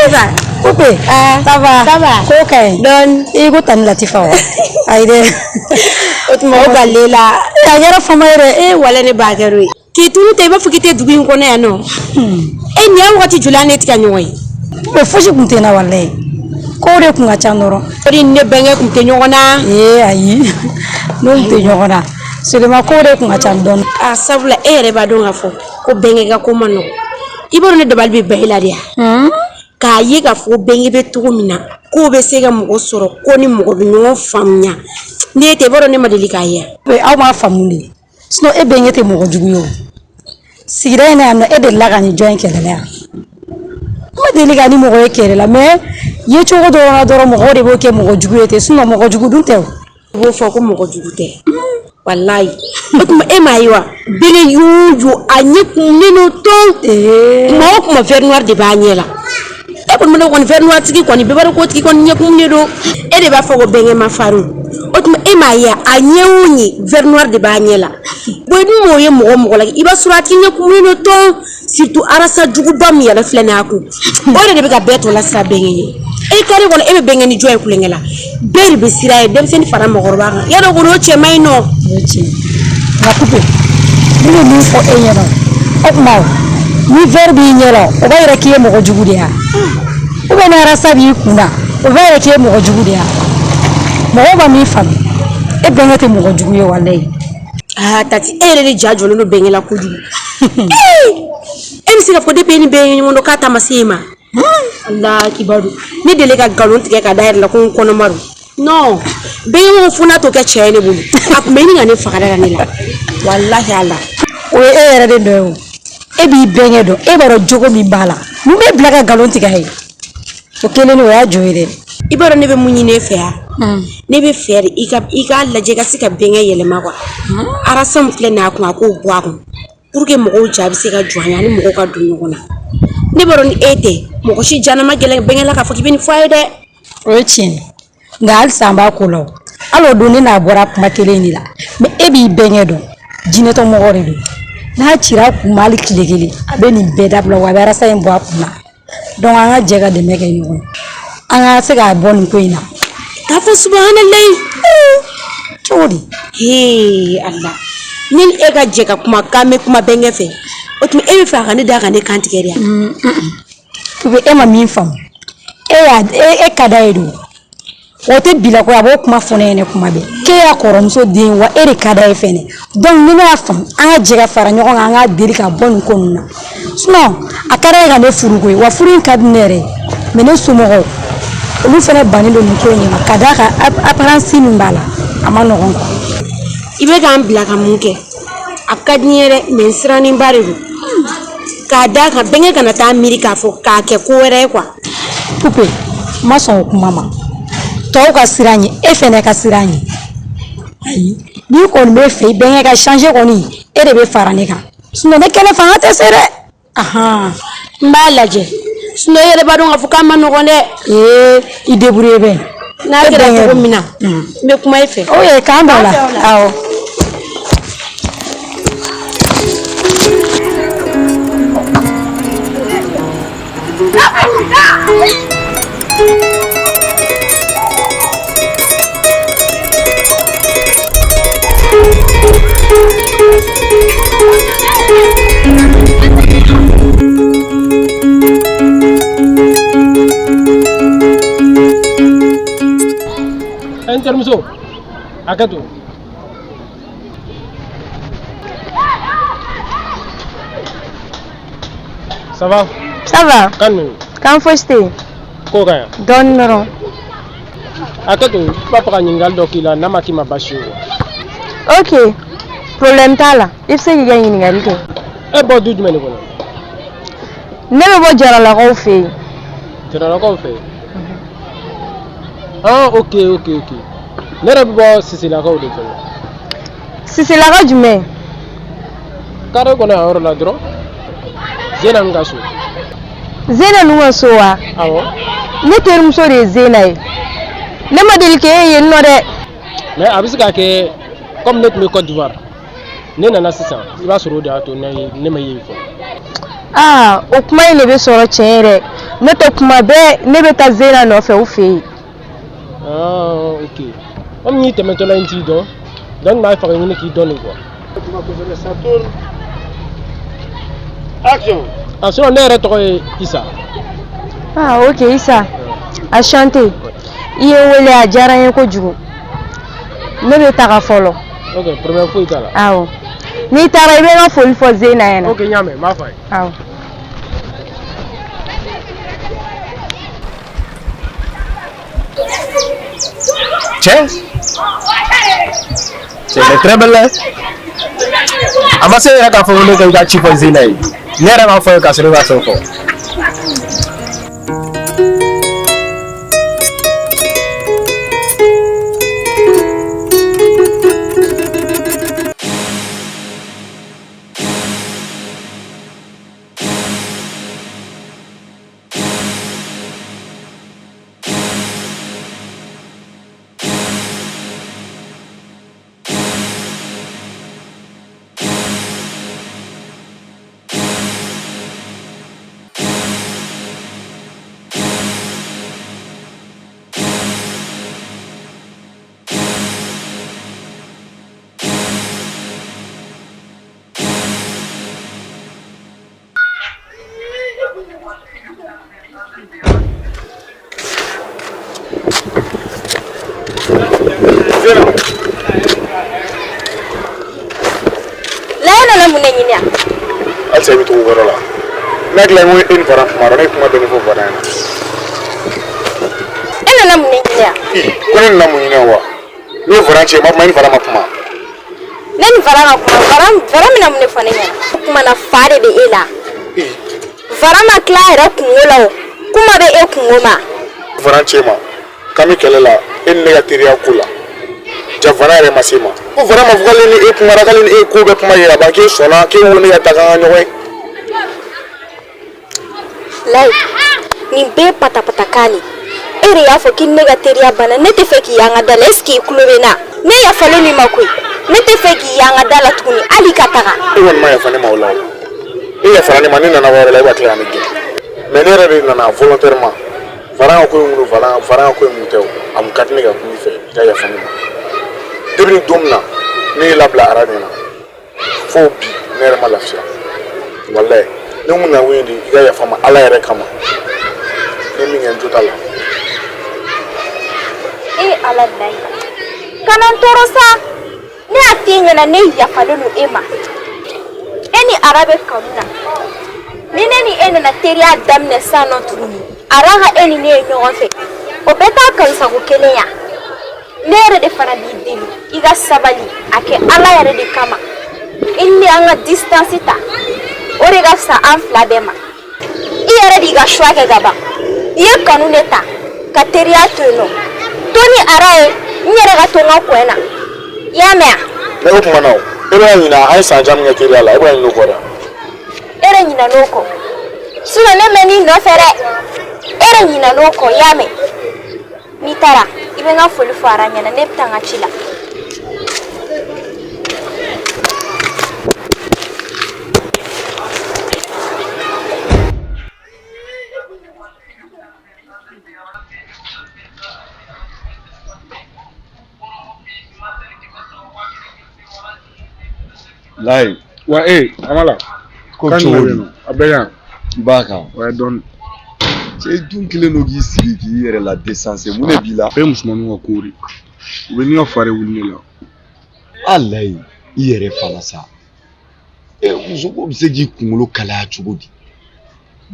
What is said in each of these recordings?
Sisan. Poupée. Ah, ça va? Ça va. Ko ka ɲi. Dɔɔni. I ko tani Latifa wa? Ayi dɛ. O tuma o balile la. A kɛra fama ye dɛ. E wala ne b'a kɛr'o ye. K'i tunu tɛ i b'a fɔ k'i tɛ dugu in kɔnɔ yan nɔ. E nin ye wagati joli an ne tɛ ka ɲɔgɔn ye. Poupée fosi kun tɛ n na walayi. Kow de kun ka ca dɔrɔn. O de ni ne bɛnkɛ kun tɛ ɲɔgɔn na. Ee ayi. N'o kun tɛ ɲɔgɔn na. Seulement kow de kun ka ca dɔɔni. A sabula e yɛrɛ b'a dɔn k'a fɔ ko bɛnkɛ ka ko man nɔgɔn. I b'a dɔn ne dabali bɛ ban e la de ya. K'a ye k'a fɔ bɛnkɛ bɛ cogo min na k'o bɛ se ka mɔgɔ sɔrɔ ko ni mɔgɔ bɛ ɲɔgɔn faamuya. N'e tɛ i b'a dɔn ne ma deli k'a ye. Poupée aw m'a faamu de. Sinon e bɛnkɛ tɛ mɔgɔ jugu ye o. Sigida in na yan nɔ e delila ka nin jɔn in kɛlɛ la yan. N ma deli ka ni mɔgɔ ye kɛlɛ la mais ye cogo dɔrɔn na dɔrɔn mɔgɔw de b'o kɛ mɔgɔ jugu ye ten sinon mɔgɔ jugu dun tɛ o. I b'o fɔ ko mɔgɔ jugu tɛ walayi o tuma e m'a ye wa bɛnkɛ y'o jɔ a ɲɛ kumunen don tɔn kuma o kuma verre noir de b'a ɲɛ la e kɔni mana kɔni verre noir tigi kɔni bɛɛ b'a dɔn k'o tigi kɔni ɲɛ kumunen don e de b'a fɔ ko bɛnkɛ ma farin o tuma e m'a ye a ɲɛ o ɲɛ verre noir de b'a ɲɛ la bon i dun m'o ye mɔgɔ o mɔgɔ la i b'a sɔrɔ a tigi ɲɛ kumunen don tɔn surtout arasa juguba min yɛrɛ filɛ nin y'a kun o yɛrɛ de bɛ ka bɛɛ tɔ lasiran bɛnkɛ ɲɛ e kare kɔnɔ e bɛ bɛnkɛ ni jɔn ye kulonkɛ la bɛɛ de bɛ siran ye denmisɛnnin fara mɔgɔkɔrɔba kan yadɔ kɔni o cɛ man ɲi nɔ. O ye tiɲɛ ye nka Poupée ne bɛ min fɔ e ɲɛna o tuma ni verre b'i ɲɛ la o b'a yira k'i ye mɔgɔ jugu de ye wa ou bien ni arasa b'i kun na o b'a yira k'i ye mɔgɔ jugu de ye wa mɔgɔw ma min faamu e bɛnkɛ tɛ mɔgɔ jugu ye walayi. Aa tati e yɛrɛ de ja jɔlen don bɛnkɛ la kojugu e bɛ se ka fɔ depuis e ni bɛnkɛ ɲɔgɔn dɔn k'a ta ma se e ma ala kibaru ne deli ka nkalon tigɛ ka da yɛrɛ la ko n kɔnɔma don non bɛnkɛ ko fo n'a t'o kɛ cɛ ye ne bolo a tun bɛ ɲini ka ne faga da ne la walahi ala O ye e yɛrɛ de nɔ ye o e b'i bɛnkɛ dɔn e b'a dɔn jogo min b'a la mun b'e bila ka nkalon tigɛ a ye o kelen o y'a jo ye dɛ. I b'a dɔn ne bɛ mun ɲini e fɛ yan ne bɛ fɛ de i k'a lajɛ i ka se ka bɛnkɛ yɛlɛma quoi arasa min filɛ nin y'a kun a k'o bɔ a kun pour que mɔgɔw ja bɛ se ka jɔ an ye ani mɔgɔw ka don ɲɔgɔn na ne b'a dɔn ni e tɛ mɔgɔ si jana ma gɛlɛn bɛnkɛ la k'a fɔ k'i bɛ nin fɔ a ye dɛ. O ye tiɲɛ ye nka halisa an b'a ko la o hali o don ne n'a bɔra kuma kelen de la mais e b'i bɛnkɛ dɔn jinɛtɔ mɔgɔ de don n'a cira a kun ma hali tile kelen a bɛ nin bɛɛ dabila wa a bɛ arasa in bɔ a kun na donc an ka jɛ ka dɛmɛ kɛ ɲɔgɔn ye an ka se k'a bɔ nin ko in na. K'a fɔ subahanallahi cogo di. Hee ala ne ni e ka jɛ ka kuma k'an bɛ kuma bɛnkɛ fɛ o tuma e bɛ fɛ a ka ne da ka ne kan tigɛ de wa. Poupée e ma min faamu e y'a e ka d'a ye don o tɛ bila ko a b'o kuma fɔ ne ɲɛna kuma bɛɛ k'e y'a kɔrɔmuso den wa e de ka d'a ye fɛnɛ donc ni ne y'a faamu an ka jɛ ka fara ɲɔgɔn kan an k'a deli ka bɔ nin ko ninnu na sinon a ka d'a ye ka ne furu koyi wa furu in ka di ne yɛrɛ ye mais ne somɔgɔw olu fɛnɛ bannen don nin ko in de ma ka d'a kan apparence min b'a la a ma nɔgɔn quoi. I bɛ k'an bila ka mun kɛ a ka di n ye dɛ mais n sirannenba de don k'a d'a kan bɛnkɛ kana taa miiri k'a fɔ k'a kɛ ko wɛrɛ ye quoi. Poupée n ma sɔn o kuma ma tɔw ka siran ɲɛ e fɛnɛ ka siran ɲɛ ayi n'i kɔni bɛ fɛ i bɛnkɛ ka changer kɔni e de bɛ fara ne kan sinon ne kɛlɛ fanga tɛ se dɛ ahan n b'a lajɛ sinon e yɛrɛ b'a dɔn k'a fɔ k'a ma nɔgɔn dɛ. Ee i débrouiller bɛ. N'a kɛra cogo min na n bɛ kuma i fɛ. O ye k'an bɛn o la awɔ. N terimuso hakɛ to. Ça va? Ça va. Kan ninnu. Kan fosi tɛ yen. Ko ka yan. Dɔɔnin dɔrɔn. Hakɛ to n b'a fɛ ka ɲininkali dɔ k'i la n'a ma k'i ma baasi ye wa. Ok problème t'a la i bɛ se k'i ka ɲininkali kɛ. E bɔ du jumɛn de kɔnɔ? Ne bɛ bɔ Jaralakaw fɛ yen. Jaralakaw fɛ yen. Ah ok ok ok ne yɛrɛ bɛ bɔ Siselakaw de fɛ. Siselaka jumɛn? Carré kɔnɔ yan yɔrɔ la dɔrɔn. Zena ninnu ka so. Zena ninnu ka so wa? Awɔ. Ne terimuso de ye Zena ye. Ne ma deli k'e ye yen nɔ dɛ. Mais a bɛ se ka kɛ comme ne tun bɛ Côte d'Ivoire ne nana sisan i b'a sɔrɔ o de y'a to ne ma ye yen fɔlɔ. Aa o kuma in de bɛ sɔrɔ tiɲɛ yɛrɛ N'o tɛ kuma bɛɛ ne bɛ taa Zena nɔfɛ u fɛ yen. Ah, ok. Komi n'i tɛmɛtɔla n t'i dɔn, donc n b'a fɛ ka ɲini k'i dɔn de quoi. Action. Ah, sinon ne yɛrɛ tɔgɔ ye Isa. Ah, ok Isa. Enchanté. I ye n wele a diyara n ye kojugu. Ne bɛ taga fɔlɔ. Ok, problème foyi t'a la. Awɔ. N'i taara i bɛ n ka foli fɔ Zena ɲɛna. Ok, n y'a mɛn, n b'a fɔ a ye. Awɔ. Cɛ cɛ, elle est très belle hein. A ma se yɛrɛ k'a fɔ ko ne ka i ka ci fɔ Zena ye. Ne yɛrɛ b'a fɔ ye k'a sɔrɔ e b'a fɛn fɔ. Layi nana mun de ɲini yan? Halisa i bɛ tugu kɔrɔ la. Ne hakili la ko e ni Fara kumara, ne ye kuma dɔɔni fɔ Fara ɲɛna. E nana mun de ɲini yan? Ko ne nana mun ɲini yan wa? Ne ye Fara ci, ma kuma, e ni Fara ma kuma. Ne ni Fara ma kuma. Fara bɛna mun de fɔ ne ɲɛna? O kuma na fa de bɛ e la. Fara ma tila a yɛrɛ kungo la o. Kuma bɛ e kungo ma. Fara ci ma k'an bɛ kɛlɛ la e ni ne ka teriya ko la. Ja Fara yɛrɛ ma se ma. Ko Fara ma fɔ k'ale ni e kumara, k'ale ni e ko bɛɛ kuma yira ban, k'e sɔnna, k'e ko ne ka taa k'an ka ɲɔgɔn ye. Layi, nin bɛɛ ye patapatakan de. E de y'a fɔ k'i ni ne ka teriya banna, ne tɛ fɛ k'i y'an ka da la. Est ce que i tulo bɛ n na? Ne yafalen n'i ma koyi. Ne tɛ fɛ k'i y'an ka da la tuguni, hali ka taga. E kɔni ma yafa ne ma o la o. E yafara ne ma, ne nana yɔrɔ la, e b'a tila ka ne gɛn. Mais ne yɛrɛ de nana volontairement. Fara ka ko in kun don, Fara ka ko in kun tɛ o. A kun ka di ne ka kuma i fɛ, i ka yafa ne ma. Depuis ni don min na ne y'i labila ara ɲɛna, fo bi ne yɛrɛ ma lafiya. Walayi, ne kun na kun ye de i ka yafa ma Ala yɛrɛ kama. Ne min kɛ n jo t'a la. E Ala layi, kana n tɔɔrɔ sa. Ne y'a f'i ɲɛna, ne yafalen don e ma. E ni Ara bɛ kanu na. Ni ne ni e nana teriya daminɛ sisan nɔ tuguni, Ara ka e ni ne ye ɲɔgɔn fɛ, o bɛɛ t'a kanusago kelen ya. Ne yɛrɛ de fana b'i deli i ka sabali, a kɛ Ala yɛrɛ de kama. I ni ne an ka distance ta, o de ka fisa an fila bɛɛ ma. I yɛrɛ de y'i ka choix kɛ ka ban. I ye kanu de ta ka teriya to yen nɔ. To ni Ara ye, n yɛrɛ ka to n ka coin na. I y'a mɛn wa? Ne ko kuma na o, e bɛ ka ɲinɛ an ye san jan min kɛ teriya la, e bɛ ka ɲinɛ o kɔ dɛ. E de ɲinɛn'o kɔ. Sinon ne mɛnn'i nɔfɛ dɛ. E de ɲinɛn'o kɔ, i y'a mɛn? N'i taara, i bɛ n ka foli fɔ Ara ɲɛna, ne bɛ taa n ka ci la. Layi. Wa e, Amala. Ko Kan cogo jumɛn bɛ di? yen nɔ? A bɛɛ yan. I b'a kan. Ouais, dɔɔni. Cɛ dun kelen don k'i sigi k'i yɛrɛ la desanse, mun de b'i la? Bɛɛ ye musomaninw ka ko de. U bɛ ni ka fari wuli ne la. A layi, i yɛrɛ fana sa. E muso ko bɛ se k'i kunkolo kalaya cogo di?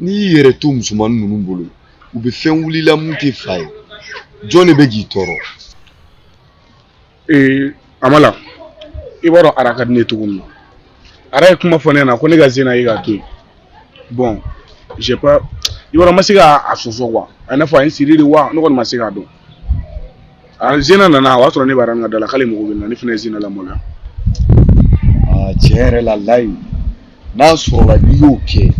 N'i y'i yɛrɛ to musomanin ninnu bolo, u bɛ fɛn wuli la mun tɛ fa ye. Jɔn de bɛ k'i tɔɔrɔ? Ee, Amala, i b'a dɔn Ara ka di ne ye cogo min na. Ara ye kuma fɔ ne ɲɛna ko ne ka Zena ye k'a to yen. Bon, j'ai pas, i b'a dɔn n ma se k'a sɔsɔ quoi. A n'a fɔ a ye n siri de wa, ne kɔni ma se k'a dɔn. A Zena nana, o y'a sɔrɔ ne bɛ Ara ka da la, k'ale mago bɛ n na, ne fana ye Zena lamaloya. Aa, tiɲɛ yɛrɛ la Layi, n'a sɔrɔla n'i y'o kɛ,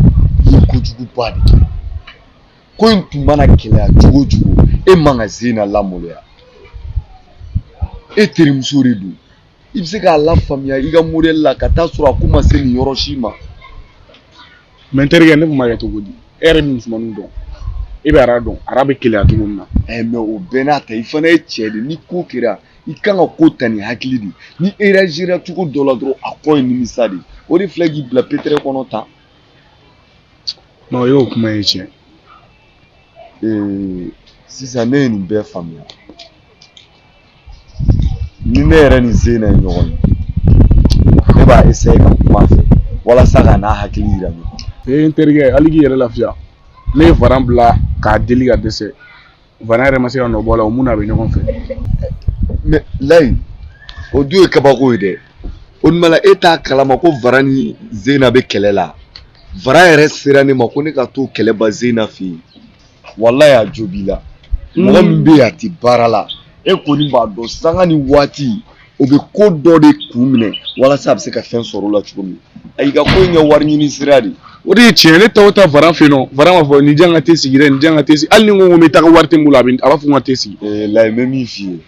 i ye kojuguba de kɛ. Ko in tun mana gɛlɛya cogo o cogo, e man ka Zena lamaloya. E terimuso de don. I bɛ se k'a lafaamuya i ka modèle la ka taa sɔrɔ a ko ma se nin yɔrɔ si ma. Mais n terikɛ, ne tun b'a kɛ cogo di? E yɛrɛ bɛ musomaninw dɔn. E bɛ Ara dɔn, Ara bɛ keleya cogo min na. Ɛ mais o bɛɛ n'a ta, i fana ye cɛ de, ni ko kɛra i kan ka ko ta ni hakili de. Ni e réagira cogo dɔ la dɔrɔn, a kɔ ye nimisa de. O de filɛ k'i bila pétrin kɔnɔ tan. Non, o y'o kuma ye tiɲɛ. Ee, sisan ne ye nin bɛɛ faamuya. Ni ne yɛrɛ ni Zena ye ɲɔgɔn ye, ne b'a essayer ka kuma a fɛ walasa ka n'a hakili yira ɲɔgɔn na. Ee, n terikɛ, hali k'i yɛrɛ lafiya. Ne ye Varan bila k'a deli ka dɛsɛ. Varan yɛrɛ ma se ka nɔ bɔ a la, o mun n'a bɛ ɲɔgɔn fɛ. Mais Layi, o dun ye kabako ye dɛ. O tuma la e t'a kalama ko Varan ni Zena bɛ kɛlɛ la. Varan yɛrɛ sera ne ma ko ne ka t'o kɛlɛ ban Zena fɛ yen. Walayi a jo b'i la. Mɔgɔ min bɛ yen a tɛ baara la, e kɔni b'a dɔn sanga ni waati o bɛ ko dɔ de kun minɛ walasa a bɛ se ka fɛn sɔrɔ o la cogo min. Ayi, ka ko in kɛ wari ɲini sira de. O de ye tiɲɛ. Ne taa o taa Varan fɛ yen nɔ, Varan b'a fɔ nin diyan ka te sigi dɛ, nin diyan ka te sigi. Hali ni n ko n bɛ taga, wari tɛ n bolo, a b'a fɔ n ka te sigi. Ee Layi, n bɛ min f'i ye,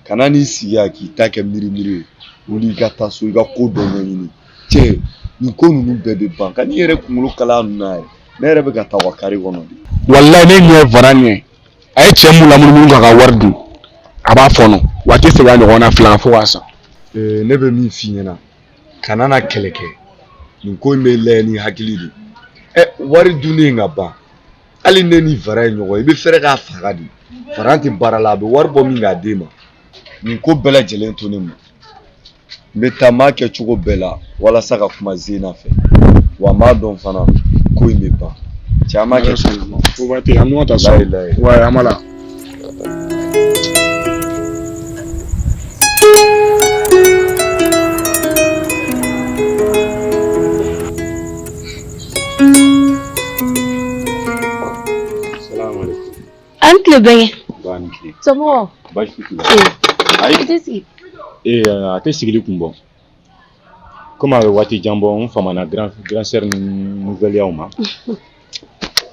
kana n'i sigi yan k'i ta kɛ miiri miiri ye. Wuli i ka taa so, i ka ko dɔ ɲɛɲini. Cɛ, nin ko ninnu bɛɛ bɛ ban. Ka n'i yɛrɛ kunkolo kalaya ninnu na yɛrɛ. Ne yɛrɛ bɛ ka taa u ka kari kɔnɔ de. Walayi, ne ɲɛ Varan ɲɛ. A ye cɛ mun lamunumunu k'a ka wari dun, a b'a fɔɔnɔ wa a tɛ segin a ɲɔgɔn na fila fo k'a sa. Ee, ne bɛ min f'i ɲɛna, kana na kɛlɛ kɛ. Nin ko in bɛ lajɛ ni hakili de. Ɛ, wari dunnen ka ban, hali ne ni Varan ye ɲɔgɔn ye, i bɛ fɛɛrɛ k'a faga de. Varan tɛ baara la, a bɛ wari bɔ min k'a d'e ma. Nin ko bɛɛ lajɛlen to ne ma. N bɛ taa, n b'a kɛ cogo bɛɛ la walasa ka kuma Zena fɛ, wa n b'a dɔn fana ko in bɛ ban. Cɛ, an b'a kɛ ten. O b'a ten, an bɛ ɲɔgɔn ta so. Layi, layi. Wa an b'a la. An tile bɛnkɛ. Ba ni tile. Somɔgɔw? Baasi t'i la. Ee. Ayi. I tɛ sigi. Ee, a tɛ sigili kun bɔ. Komi a bɛ waati jan bɔ, n famana grand grand sœur ni nouvelle ma. N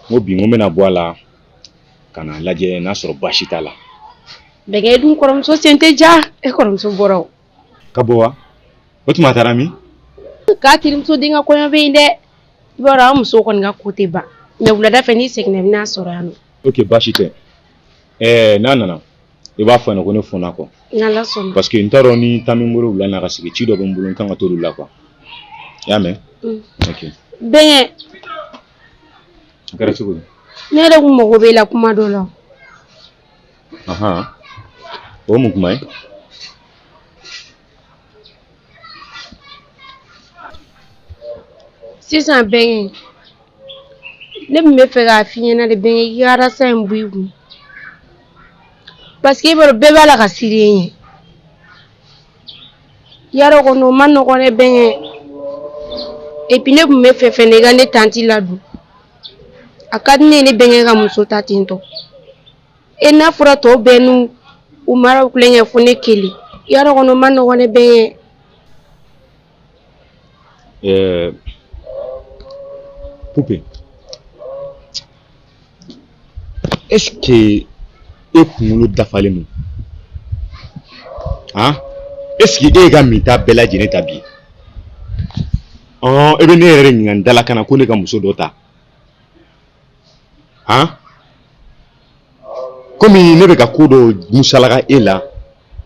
ko bi n ko n bɛna bɔ a la ka na lajɛ n'a sɔrɔ baasi t'a la. Bɛnkɛ, e dun kɔrɔmuso sen tɛ ja. E kɔrɔmuso bɔra o. Ka bɔ wa? O tuma a taara min? K'a terimuso den ka kɔɲɔ bɛ yen dɛ. I b'a dɔn an musow kɔni ka ko tɛ ban. Mais wulada fɛ n'i seginna i bɛn'a sɔrɔ yan nɔ. Ok, baasi tɛ. Ɛɛ, n'a nana i b'a fɔ a ɲɛna ko ne fɔn'a kɔ. N'Ala sɔnna. Parce que n t'a dɔn ni temps bɛ n bolo wula in na ka sigi, ci dɔ bɛ n bolo n kan ka t'olu la quoi. I y'a mɛn? Ok. Bɛnkɛ. A kɛra cogo di? Ne yɛrɛ kun mago b'e la kuma dɔ la. Ahan. O ye mun kuma ye? Sisan bɛnkɛ, ne tun bɛ fɛ k'a f'i ɲɛna de bɛnkɛ, i ka arasa in bɔ i kun. Parce que i b'a dɔn bɛɛ b'a la ka siran e ɲɛ. Yarɔ kɔni o ma nɔgɔn dɛ bɛnkɛ. Et puis ne tun bɛ fɛ fɛnɛ i ka ne tanti ladon. A ka di ne ye ne bɛnkɛ ka muso ta ten tɔ. E n'a fɔra tɔw bɛɛ n'u u maraw tulonkɛ fo ne kelen. Yarɔ kɔni o ma nɔgɔn dɛ bɛnkɛ. Ɛɛ, Poupée, est-ce que e kunkolo dafalen don? Han? Est-ce que e y'i ka minta bɛɛ lajɛlen ta bi? Ɔn, e bɛ ne yɛrɛ de ɲininka n dalakan na ko ne ka muso dɔ ta. Han? Komi ne bɛ ka ko dɔ musalaka e la,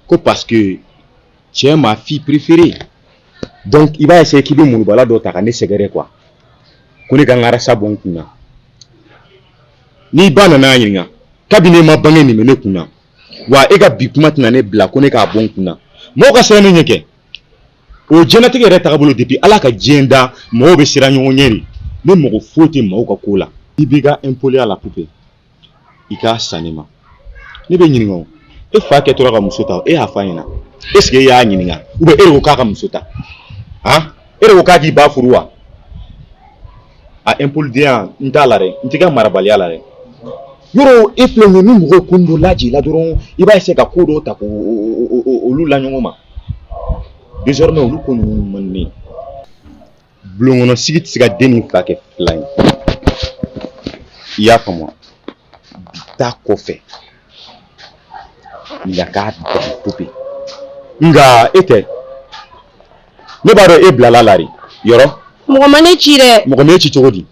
ko parce que tu es ma fille préférée. Donc i b'a essayer k'i bɛ molobala dɔ ta ka ne sɛgɛrɛ quoi. Ko ne ka n ka arasa bɔ n kun na. N'i ba nana ɲininka, kabini e ma bange nin bɛ ne kun na. Wa e ka bi kuma tɛna ne bila ko ne k'a bɔ n kun na. Mɔgɔw ka siran ne ɲɛ kɛ. O diɲɛlatigɛ yɛrɛ tagabolo depuis Ala ka diɲɛ da, mɔgɔw bɛ siran ɲɔgɔn ɲɛ de. Ne mago foyi tɛ maaw ka ko la. I b'i ka impoliya la Poupée. I k'a san ne ma. Ne bɛ ɲininka o. E fa kɛtɔra ka muso ta, e y'a f'a ɲɛna. Est ce que e y'a ɲininka? Ou bien e de ko k'a ka muso ta? Han? E de ko k'a k'i ba furu wa? A impolidenya n t'a la dɛ, n t'i ka marabaliya la dɛ. Yɔrɔ e filɛ nin ye, ni mɔgɔ ko dɔ lajɛ i la dɔrɔn, i b'a essayer ka ko dɔw ta k'olu la ɲɔgɔn ma. Désormais olu ko ninnu man di ne ye. Bulon kɔnɔ sigi tɛ se ka den ni fa kɛ filan ye. I y'a faamu wa? Bi ta kɔfɛ, nin ka k'a dan Poupée. Nka e tɛ. Ne b'a dɔn e bilala la de. Yɔrɔ? Mɔgɔ ma ne ci dɛ. Mɔgɔ ma e ci cogo di?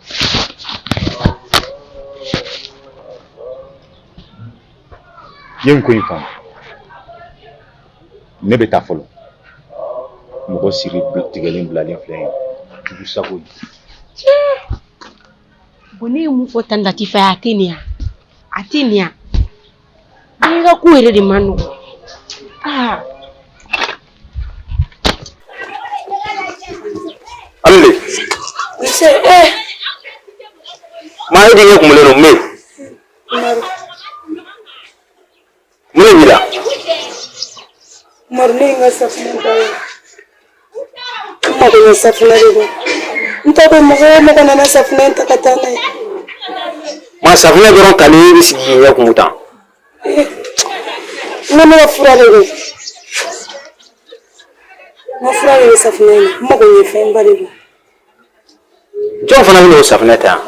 I ye nin ko in faamu, ne bɛ taa fɔlɔ. Mɔgɔ siri tigɛlen bilalen filɛ yen, jugu sago ye. Bon, ne ye mun fɔ tan Latifa ye, a tɛ nin yan, a tɛ nin yan. Bɛɛ ka ko yɛrɛ de man nɔgɔn. Aa. Amile. Nse, eh. Maa e denkɛ kunkolo don mun bɛ Umaru. Mun de b'i la? Umaru, ne ye n ka safunɛ da ye. N mago ɲɛ safunɛ de don. N t'a dɔn mɔgɔ o mɔgɔ nana safunɛ in ta ka taa n'a ye. Ma safunɛ dɔrɔn tali i bɛ sigi k'i ɲɛ kumu tan. N ko ne ka fura de don. N ka fura de bɛ safunɛ in na. N mago ɲɛ fɛnba de don. Jɔn fana bɛna o safunɛ ta yan?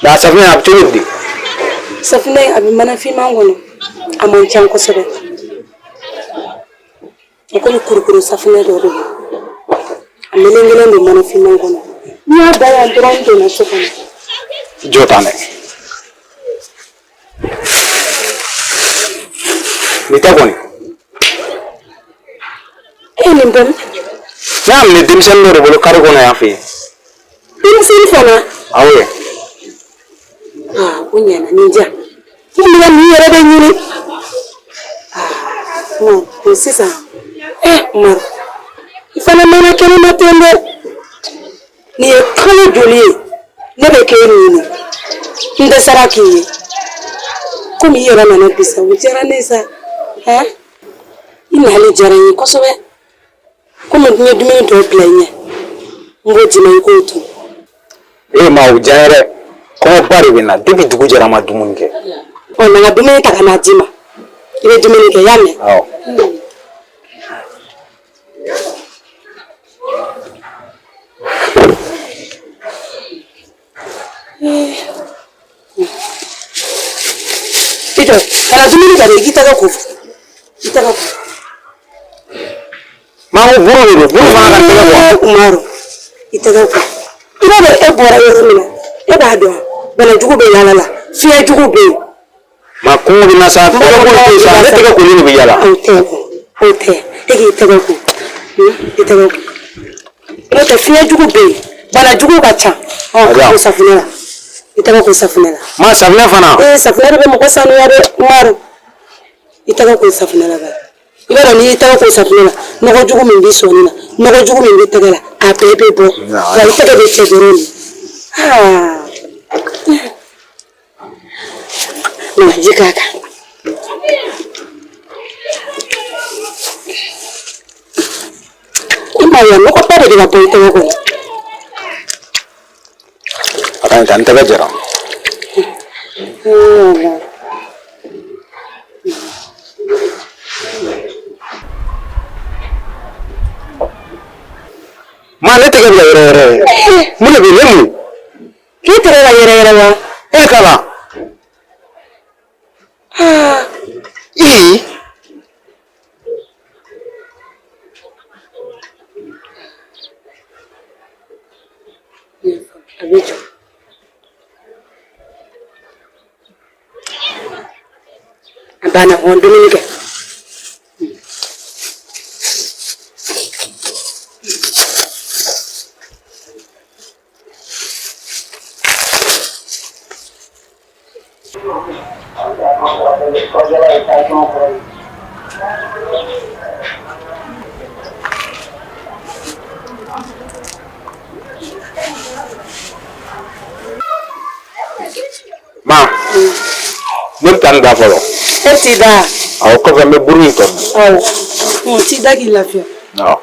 Nka safunɛ a bɛ cogo di? Safunɛ a bɛ mana finman kɔnɔ. A man ca kosɛbɛ. I komi kurukuru safunɛ dɔ de don. A melekelen don mana finman kɔnɔ. N'i y'a da yan dɔrɔn n donna so kɔnɔ. Jɔ tan dɛ. Nin tɛ kɔni. E nin bɔ min? Ne y'a minɛ denmisɛnnin dɔ de bolo kare kɔnɔ yan fɛ yen. Denmisɛnnin fana? Awɔ. Aa, o ɲɛna nin diyan. N kun bɛ ka nin yɛrɛ de ɲini. Aa, o sisan. Eh, Umaru, i fana mɛnna kɛnɛma ten dɛ. Nin ye kalo joli ye ne bɛ k'e ɲini. N dɛsɛra k'i ye. Komi i yɛrɛ nana bi sa, o diyara ne ye sa. Han? I nali diyara n ye kosɛbɛ. Komi n ye dumuni dɔw bila i ɲɛ, n b'o d'i ma i k'o dun. Ee ma o diya n ye dɛ. Kɔngɔba de bɛ n na depuis dugu jɛra n ma dumuni kɛ. Ɔ, na n ka dumuni ta ka n'a d'i ma. I bɛ dumuni kɛ, i y'a mɛn? Awɔ. I jɔ, kana dumuni kɛ dɛ, i k'i tɛgɛ ko. I tɛgɛ ko. Maa ko buru de don, buru fana ka tɛgɛ ko. Umaru, i tɛgɛ ko. I b'a dɔn e bɔra yɔrɔ min na, e b'a dɔn bana jugu bɛ yaala la, fiɲɛ jugu bɛ yen. Ma kɔngɔ bɛ n na sa, tɛgɛ ko tɛ sa, ne tɛgɛ kolen de bɛ yaala. O tɛ o tɛ, e k'i tɛgɛ ko. I tɛgɛ ko. N'o tɛ fiɲɛ jugu bɛ yen, bana jugu ka ca. Ɔ, ko safunɛ la. I tɛgɛ ko safunɛ la. Ma safunɛ fana. Ee, safunɛ de bɛ mɔgɔ sanuya dɛ, Umaru. I tɛgɛ ko safunɛ la bari. I b'a dɔn n'i y'i tɛgɛ ko safunɛ la, nɔgɔ jugu min b'i sɔnin na, nɔgɔ jugu min b'i tɛgɛ la, a bɛɛ bɛ bɔ. Wa i tɛgɛ bɛ cɛ dɔrɔn de. Aa. Na ji k'a kan. I m'a ye nɔgɔba de bɛ ka bɔ i tɛgɛ kɔnɔ. A ka ɲi tan, n tɛgɛ jɛra. Ma ne tɛgɛ bɛ ka yɛrɛ yɛrɛ. Mun de bɛ yen, ne mun? K'i tɛgɛ ka yɛrɛ yɛrɛ wa? E kala. Ee. A bɛ jɔ. A banna, hɔn dumuni kɛ. Ma, ne bɛ taa n da fɔlɔ. E t'i da? Awɔ, kɔfɛ n bɛ buru in tɔ dun. Awɔ, t'i da k'i lafiya. Awɔ.